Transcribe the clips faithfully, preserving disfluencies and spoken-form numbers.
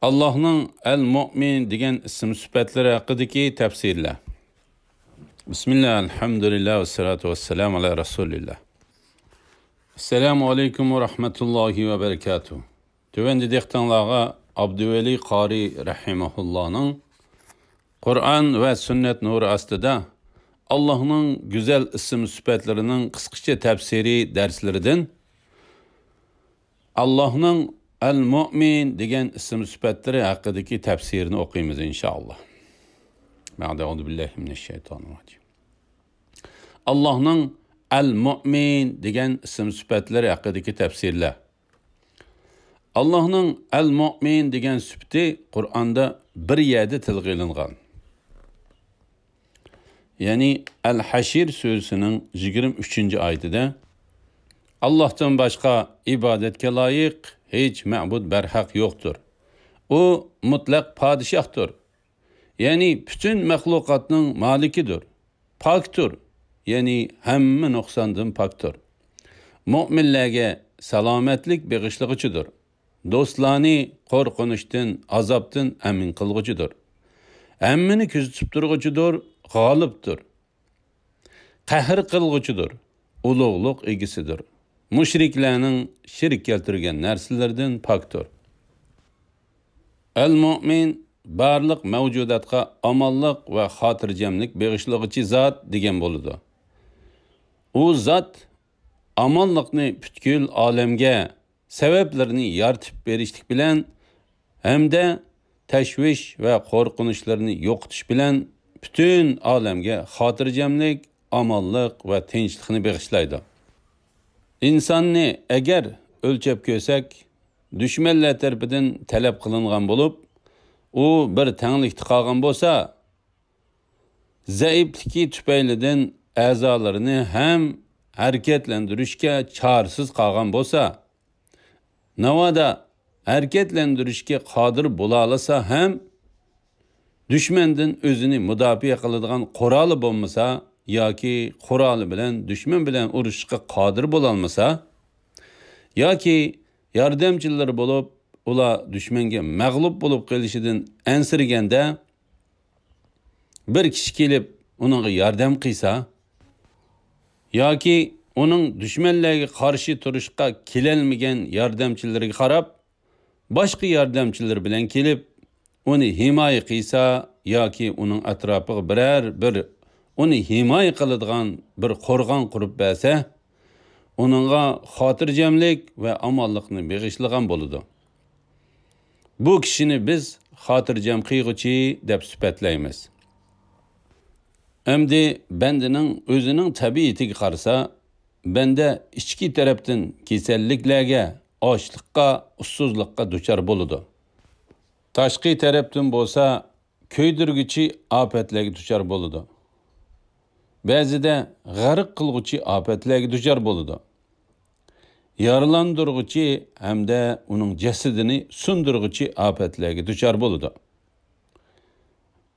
ئاللاھنىڭ ئەل مۇئمىن دېگەن ئىسىم سۈپەتلىرى ھەققىدىكى تەپسىرلەر. بىسمىللا، ئەلھەمدۇلىللا، ۋەسسالاتۇ ۋەسسالامۇ ئالا رەسۇلىللا. ئەسسالامۇ ئەلەيكۇم ۋە رەھمەتۇللاھى ۋە بەرىكاتۇھ. تۆۋەندە دىققىتىڭلارغا ئابدۇۋەلى قارى رەھىمەھۇللانىڭ قۇرئان ۋە سۈننەت نۇرى ئاستىدا ئاللاھنىڭ گۈزەل ئىسىم سۈپەتلىرىنىڭ قىسقىچە تەپسىرىي دەرسلىرىدىن ئاللاھنىڭ ئەل مۇئمىن دېگەن ئىسىم سۈپەتلىرى ھەققىدىكى تەپسىرىنى ئوقۇيمىز، ئىنشائاللا. بەئدە، ئەئۇزۇ بىللاھى مىنەششەيتانىر راجىم. ئاللاھنىڭ ئەل مۇئمىن دېگەن ئىسىم سۈپەتلىرى ھەققىدىكى تەپسىرلەر. ئاللاھنىڭ ئەل مۇئمىن دېگەن سۈپىتى قۇرئاندا بىر يەردە تىلغا ئېلىنغان. يەنى ئەل ھەشر سۈرىسىنىڭ يىگىرمە ئۈچىنچى ئايىتىدە، ئاللاھتىن باشقا ئىبادەتكە لايىق ھېچ مەبۇد بەرھەق يوقتۇر. ئۇ مۇتلەق پادىشاھتۇر. يەنى پۈتۈن مەخلۇقاتنىڭ مالىكىدۇر. پاكتۇر. يەنى ھەممە نۇقساندىن پاكتۇر. مۇئمىنلەرگە سالامەتلىك بېغىشلىغۇچىدۇر. دوستلارنى قورقۇنچتىن، ئازابتىن ئەمىن قىلغۇچىدۇر. ھەممىنى كۆزىتىپ تۇرغۇچىدۇر، غالىبتۇر. قەھر قىلغۇچىدۇر، ئۇلۇغلۇق ئىگىسىدۇر. مۇشرىكلارنىڭ شېرىك كەلتۈرگەن نەرسىلىرىدىن پاكتۇر. ئەل مۇئمىن بارلىق مەۋجۇداتقا ئامانلىق ۋە خاتىرجەملىك بېغىشلىغۇچى زات دېگەن بولىدۇ. ئۇ زات ئامانلىقنى پۈتكۈل ئالەمگە سەۋەبلىرىنى يارىتىپ بېرىشلىك بىلەن ھەمدە تەشۋىش ۋە قورقۇنچلىرىنى يوقىتىش بىلەن پۈتۈن ئالەمگە خاتىرجەملىك، ئامانلىق ۋە تىنچلىقنى بېغىشلايدۇ. ئىنساننى ئەگەر ئۆلچەپ كۆرسەك، دۈشمەنلەر تەرىپىدىن تەلەپ قىلىنغان بولۇپ، ئۇ بىر تەڭلىكتە قالغان بولسا، زەئىپلىكى تۈپەيلىدىن ئەزالىرىنى ھەم ھەرىكەتلەندۈرۈشكە چارىسىز قالغان بولسا، ناۋادا ھەرىكەتلەندۈرۈشكە قادىر بولالىسا ھەم، دۈشمەندىن ئۆزىنى مۇداپىئە قىلىدىغان قورالى بولمىسا ياكى قورالى بىلەن دۈشمەن بىلەن ئۇرۇشۇشقا قادىر بولالمىسا ياكى ياردەمچىلىرى بولۇپ، ئۇلار دۈشمەنگە مەغلۇپ بولۇپ قېلىشىدىن ئەنسىرىگەندە، بىر كىشى كېلىپ ئۇنىڭغا ياردەم قىلسا ياكى ئۇنىڭ دۈشمەنلەرگە قارشى تۇرۇشقا كېلەلمىگەن ياردەمچىلىرىگە قاراپ، باشقا ياردەمچىلىرى بىلەن كېلىپ، ئۇنى ھىمايە قىلسا ياكى ئۇنىڭ ئەتراپىغا بىرەر بىر ئۇنى ھىمايە قىلىدىغان بىر قورغان قۇرۇپ بەرسە، ئۇنىڭغا خاتىرجەملىك ۋە ئامانلىقنى بېغىشلىغان بولىدۇ. بۇ كىشىنى بىز خاتىرجەم قىلغۇچى دەپ سۈپەتلەيمىز. ئەمدى بەندىنىڭ ئۆزىنىڭ تەبىئىتىگە قارىسا، بەندە ئىچكى تەرەپتىن كېسەللىكلەرگە، ئاچلىققا، ئۇسسۇزلۇققا دۇچار بولىدۇ. تاشقى تەرەپتىن بولسا كۆيدۈرگۈچى ئاپەتلەرگە دۇچار بولىدۇ. بەزىدە غەرق قىلغۇچى ئاپەتلەرگە دۇچار بولىدۇ. يارىلاندۇرغۇچى ھەمدە ئۇنىڭ جەسىتىنى سۇندۇرغۇچى ئاپەتلەرگە دۇچار بولىدۇ.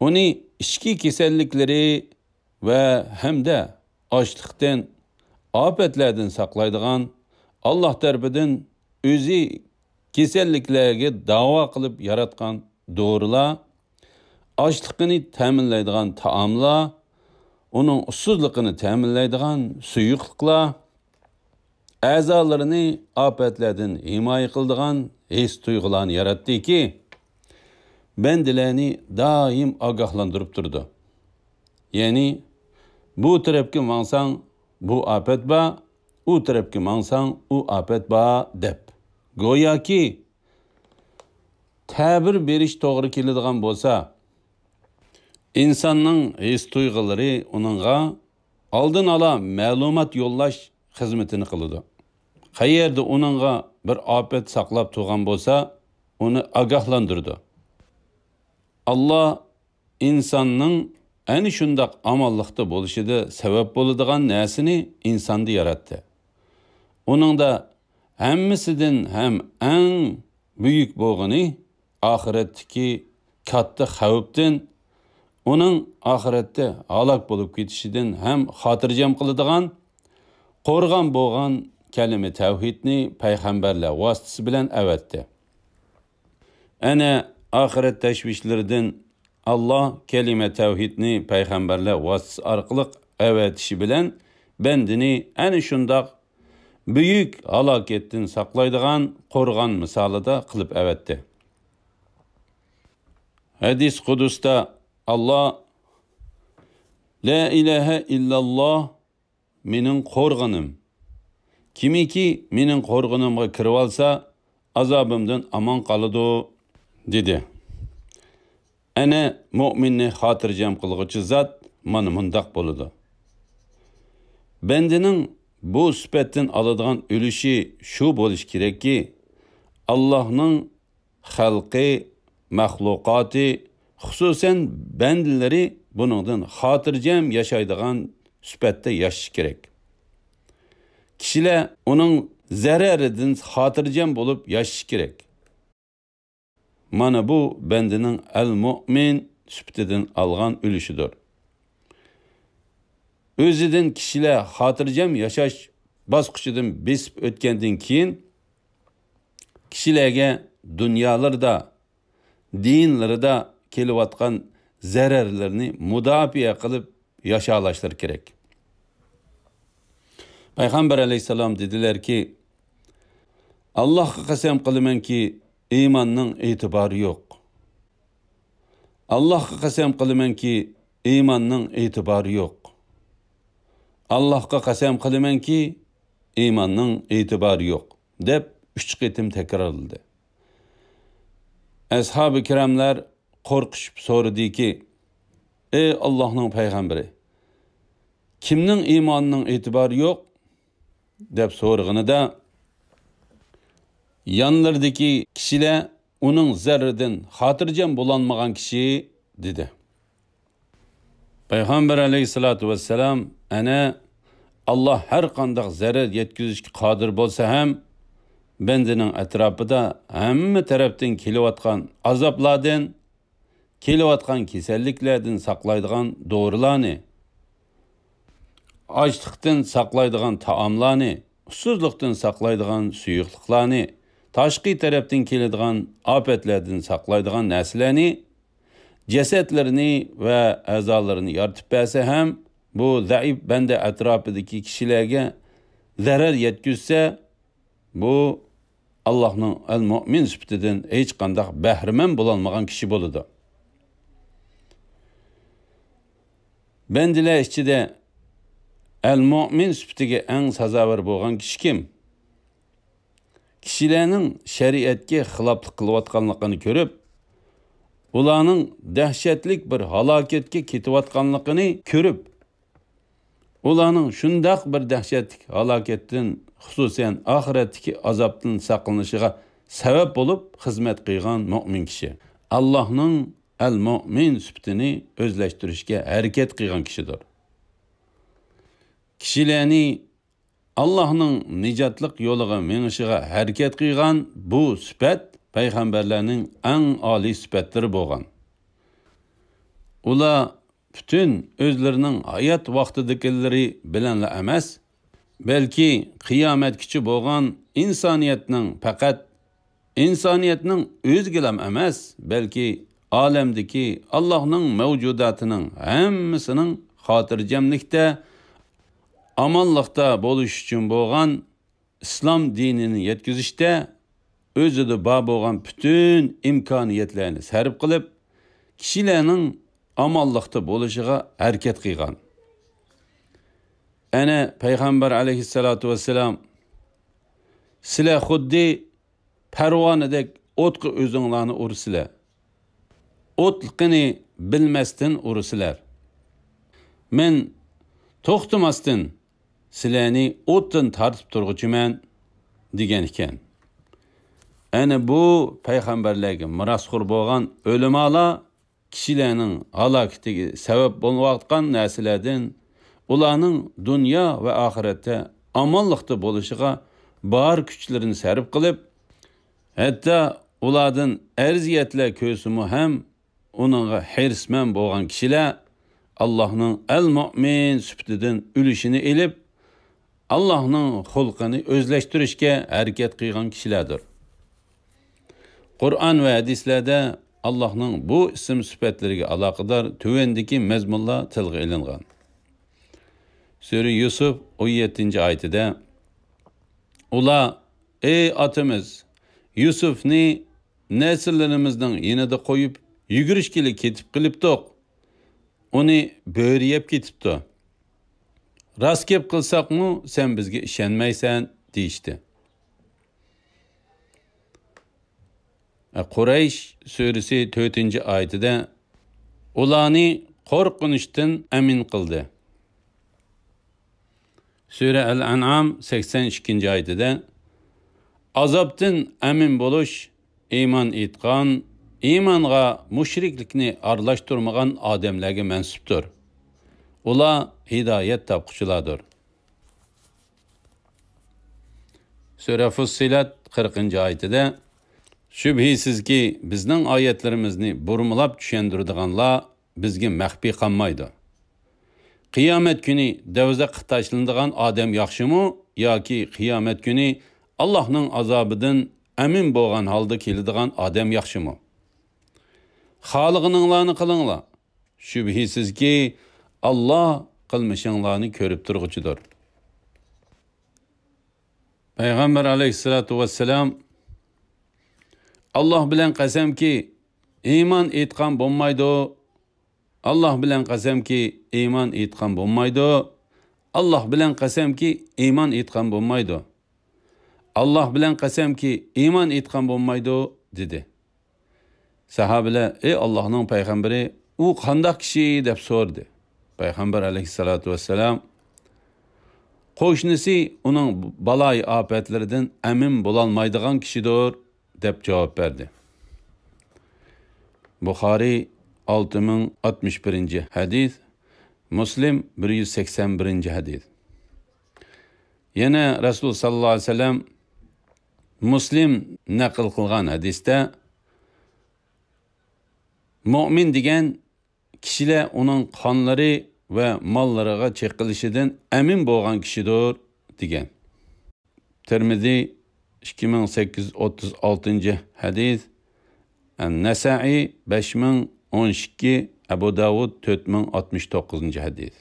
ئۇنى ئىچكى كېسەللىكلىرى ۋە ھەمدە ئاچلىقتىن، ئاپەتلەردىن ساقلايدىغان، ئاللاھ تەرىپىدىن ئۆزى كېسەللىكلەرگە داۋا قىلىپ ياراتقان دورىلار، ئاچلىقىنى تەمىنلەيدىغان تائاملار، ئۇنىڭ ئۇسسۇزلۇقىنى تەمىنلەيدىغان سۇيۇقلۇقلار، ئەزالىرىنى ئاپەتلەردىن ھىمايە قىلىدىغان ھېس-تۇيغۇلارنى ياراتتىكى، بەندىلەرنى دائىم ئاگاھلاندۇرۇپ تۇرىدۇ. يەنى، بۇ تەرەپكە ماڭساڭ، بۇ ئاپەت بار، ئۇ تەرەپكە ماڭساڭ، ئۇ ئاپەت بار، دەپ. گوياكى، تەبىر بېرىش توغرا كېلىدىغان بولسا، ئىنساننىڭ ھېس-تۇيغۇلىرى ئۇنىڭغا ئالدىن ئالا مەلۇمات يوللاش خىزمىتىنى قىلىدۇ. قەيەردە ئۇنىڭغا بىر ئاپەت ساقلاپ تۇرغان بولسا، ئۇنى ئاگاھلاندۇرىدۇ. ئاللاھ ئىنساننىڭ ئەنە شۇنداق ئامانلىقتا بولۇشىدا سەۋەب بولىدىغان نەرسىنى ئىنساندا ياراتتى. ئۇنىڭدا ھەممىسىدىن ھەم ئەڭ بۈيۈك بولغىنى ئاخىرەتتىكى كاتتا خەۋپتىن، ئۇنىڭ ئاخىرەتتە ھالاك بولۇپ كېتىشىدىن ھەم خاتىرجەم قىلىدىغان، قورغان بولغان كەلىمە تەۋھىدنى پەيغەمبەرلەر ۋاسىتىسى بىلەن ئەۋەتتى. ئەنە ئاخىرەت تەشۋىشلىرىدىن ئاللا كەلىمە تەۋھىدنى پەيغەمبەرلەر ۋاسىتىسى ئارقىلىق ئەۋەتىشى بىلەن بەندىنى ئەنە شۇنداق بۈيۈك ھالاكەتتىن ساقلايدىغان قورغان مىسالىدا قىلىپ ئەۋەتتى. ھەدىس قۇدۇستا ئاللا، لا ئىلاھە ئىللاللا، مېنىڭ قورغىنىم. كىمكى مېنىڭ قورغىنىمغا كىرىۋالسا، ئازابىمدىن ئامان قالىدۇ، دېدى. ئەنە، مۆمىننى خاتىرجەم قىلغۇچى زات مانا مۇنداق بولىدۇ. بەندىنىڭ بۇ سۈپەتتىن ئالىدىغان ئۈلۈشى شۇ بولۇشى كېرەككى، ئاللاھنىڭ خەلقى، مەخلۇقاتى، خۇسۇسەن بەندىلىرى بۇنىڭدىن خاتىرجەم ياشايدىغان سۈپەتتە ياشىشى كېرەك. كىشىلەر ئۇنىڭ زەرەرىدىن خاتىرجەم بولۇپ ياشىشى كېرەك. مانا بۇ بەندىنىڭ ئەل مۆمىن سۈپىتىدىن ئالغان ئۈلۈشىدۇر. ئۆزىدىن كىشىلەر خاتىرجەم ياشاش باسقۇچىدىن بېسىپ ئۆتكەندىن كېيىن، كىشىلەرگە دۇنيالىرىدا، دىنلىرىدا كېلىۋاتقان زەرەرلىرىنى مۇداپىئە قىلىپ ياشالاشلىرى كېرەك. پەيغەمبەر ئەلەيھىسسالام دېدىلەركى، ئاللاھقا قەسەم قىلىمەنكى، ئىماننىڭ ئېتىبارى يوق. ئاللاھقا قەسەم قىلىمەنكى، ئىماننىڭ ئېتىبارى يوق. ئاللاھقا قەسەم قىلىمەنكى، ئىماننىڭ ئېتىبارى يوق، دەپ ئۈچ قېتىم تەكرارلىدى. ئەسھابى كىراملار قورقۇشۇپ سورىدىكى، ئەي ئاللاھنىڭ پەيغەمبىرى، كىمنىڭ ئىمانىنىڭ ئېتىبارى يوق؟ دەپ سورىغىنىدا، يانلىرىدىكى كىشىلەر ئۇنىڭ زەررىدىن خاتىرجەم بولالمىغان كىشى، دېدى. پەيغەمبەر ئەلەيھىسسالاتۇ ۋەسسالام، ئەنە، ئاللا ھەر قانداق زەرەر يەتكۈزۈشكە قادىر بولسا ھەم، بەندىنىڭ ئەتراپىدا ھەممە تەرەپتىن كېلىۋاتقان ئازابلاردىن، كېلىۋاتقان كېسەللىكلەردىن ساقلايدىغان دورىلارنى، ئاچلىقتىن ساقلايدىغان تائاملارنى، ئۇسسۇزلۇقتىن ساقلايدىغان سۇيۇقلۇقلارنى، تاشقى تەرەپتىن كېلىدىغان ئاپەتلەردىن ساقلايدىغان نەرسىلەرنى، جەسەتلىرىنى ۋە ئەزالىرىنى يارىتىپ بەرسە ھەم، بۇ زەئىپ بەندە ئەتراپىدىكى كىشىلەرگە زەرەر يەتكۈزسە، بۇ ئاللاھنىڭ ئەل مۆمىن سۈپىتىدىن ھېچقانداق بەھرىمەن بولالمىغان كىشى بولىدۇ. بەندىلەر ئىچىدە ئەل مۆمىن سۈپىتىگە ئەڭ سازاۋەر بولغان كىشى كىم؟ كىشىلەرنىڭ شەرىئەتكە خىلاپلىق قىلىۋاتقانلىقىنى كۆرۈپ، ئۇلارنىڭ دەھشەتلىك بىر ھالاكەتكە كېتىۋاتقانلىقىنى كۆرۈپ، ئۇلارنىڭ شۇنداق بىر دەھشەتلىك ھالاكەتتىن، خۇسۇسەن ئاخىرەتتىكى ئازابتىن ساقلىنىشىغا سەۋەب بولۇپ خىزمەت قىلغان مۆمىن كىشى، ئاللاھنىڭ ئەل مۆمىن سۈپىتىنى ئۆزلەشتۈرۈشكە ھەرىكەت قىلغان كىشىدۇر. كىشىلەرنى ئاللاھنىڭ نىجاتلىق يولىغا مېڭىشىغا ھەرىكەت قىلغان بۇ سۈپەت پەيغەمبەرلەرنىڭ ئەڭ ئالىي سۈپەتلىرى بولغان. ئۇلار پۈتۈن ئۆزلىرىنىڭ ھايات ۋاقتىدىكىلىرى بىلەنلا ئەمەس، بەلكى قىيامەتكىچە بولغان ئىنسانىيەتنىڭ پەقەت ئىنسانىيەتنىڭ ئۆزىگىلام ئەمەس، بەلكى ئالەمدىكى ئاللاھنىڭ مەۋجۇداتىنىڭ ھەممىسىنىڭ خاتىرجەملىكتە، ئامانلىقتا بولۇش ئۈچۈن بولغان ئىسلام دىنىنى يەتكۈزۈشتە ئۆزىدە بار بولغان پۈتۈن ئىمكانىيەتلەرنى سەرپ قىلىپ، كىشىلەرنىڭ ئامانلىقتا بولۇشىغا ھەرىكەت قىلغان. ئەنە پەيغەمبەر ئەلەيھىسسالاتۇ ۋەسسالام، سىلەر خۇددى پەرۋانىدەك ئوتقا ئۆزۈڭلارنى ئۇرىسىلەر. ئوتلۇقىنى بىلمەستىن ئۇرىسىلەر. مەن توختىماستىن سىلەرنى ئوتتىن تارتىپ تۇرغۇچىمەن، دېگەن ئىكەن. ئەنە بۇ پەيغەمبەرلەرگە مىراسخور بولغان ئۆلىمالار كىشىلەرنىڭ ھالاكىتىگە سەۋەب بولۇۋاتقان نەرسىلەردىن ئۇلارنىڭ دۇنيا ۋە ئاخىرەتتە ئامانلىقتا بولۇشىغا بار كۈچلىرىنى سەرپ قىلىپ، ھەتتا ئۇلاردىن ئەزىيەتلەر كۆرسىمۇ ھەم ئۇنىڭغا ھېرىسمەن بولغان كىشىلەر ئاللاھنىڭ ئەل مۆمىن سۈپىتىدىن ئۈلۈشىنى ئېلىپ، ئاللاھنىڭ خۇلقىنى ئۆزلەشتۈرۈشكە ھەرىكەت قىلغان كىشىلەردۇر. قۇرئان ۋە ھەدىسلەردە ئاللاھنىڭ بۇ ئىسىم سۈپەتلىرىگە ئالاقىدار تۆۋەندىكى مەزمۇنلار تىلغا ئېلىنغان. سۈرە يۈسۈف ئون يەتتىنچى ئايىتىدە، ئۇلار، ئەي ئاتىمىز، يۈسۈفنى نەسىللىرىمىزنىڭ يېنىدا قويۇپ، يۈگۈرۈشكىلى كېتىپ قېلىپتۇق. ئۇنى بۆرە يەپ كېتىپتۇ. راست گەپ قىلساقمۇ، سەن بىزگە ئىشەنمەيسەن، دېيىشتى. قۇرەيش سۈرىسى تۆتىنچى ئايىتىدە ئۇلارنى قورقۇنچتىن ئەمىن قىلدى. سۈرە ئەل-ئەنئام سەكسەن ئىككىنچى ئايىتىدە، ئازابتىن ئەمىن بولۇش ئىمان ئېيتقان، ئىمانغا مۇشرىكلىكنى ئارىلاشتۇرمىغان ئادەملەرگە مەنسۇپتۇر. ئۇلار ھىدايەت تاپقۇچىلاردۇر. سۈرە فۇسسىلەت قىرىقىنچى ئايىتىدە، شۈبھىسىزكى، بىزنىڭ ئايەتلىرىمىزنى بۇرمىلاپ چۈشەندۈرىدىغانلار بىزگە مەخپىي قالمايدۇ. قىيامەت كۈنى دەۋزەخكە تاشلىنىدىغان ئادەم ياخشىمۇ ياكى قىيامەت كۈنى ئاللاھنىڭ ئازابىدىن ئەمىن بولغان ھالدا كېلىدىغان ئادەم ياخشىمۇ؟ خالىغىنىڭلارنى قىلىڭلار. شۈبھىسىزكى، ئاللاھ قىلمىشىڭلارنى كۆرۈپ تۇرغۇچىدۇر. پەيغەمبەر ئەلەيھىسسالاتۇ ۋەسسالام، ئاللاھ بىلەن قەسەمكى، ئىمان ئېيتقان بولمايدۇ. ئاللاھ بىلەن قەسەمكى، ئىمان ئېيتقان بولمايدۇ. ئاللاھ بىلەن قەسەمكى، ئىمان ئېيتقان بولمايدۇ. ئاللاھ بىلەن قەسەمكى، ئىمان ئېيتقان بولمايدۇ، دېدى. ساھابىلەر، ئەي ئاللاھنىڭ پەيغەمبىرى، ئۇ قانداق كىشى؟ دەپ سورىدى. پەيغەمبەر ئەلەيھىسسالاتۇ ۋەسسالام، قوشنىسى ئۇنىڭ بالايىئاپەتلىرىدىن ئەمىن بولالمايدىغان كىشىدۇر، دەپ جاۋاب بەردى. بۇخارىي ئالتە مىڭ ئاتمىش بىرىنچى ھەدىس، مۇسلىم بىر يۈز سەكسەن بىرىنچى ھەدىس. يەنە رەسۇل ساللاللاھۇ ئەلەيھى ۋەسەللەم مۇسلىم نەقىل قىلغان ھەدىستە، مۆمىن دېگەن كىشىلەر ئۇنىڭ قانلىرى ۋە ماللىرىغا چېقىلىشىدىن ئەمىن بولغان كىشىدۇر، دېگەن. تىرمىزى ئىككى مىڭ سەككىز يۈز ئوتتۇز ئالتىنچى ھەدىس، نەسائىي بەش مىڭ ئون ئىككى، ئەبۇ داۋۇد تۆت مىڭ ئاتمىش توققۇزىنچى ھەدىس.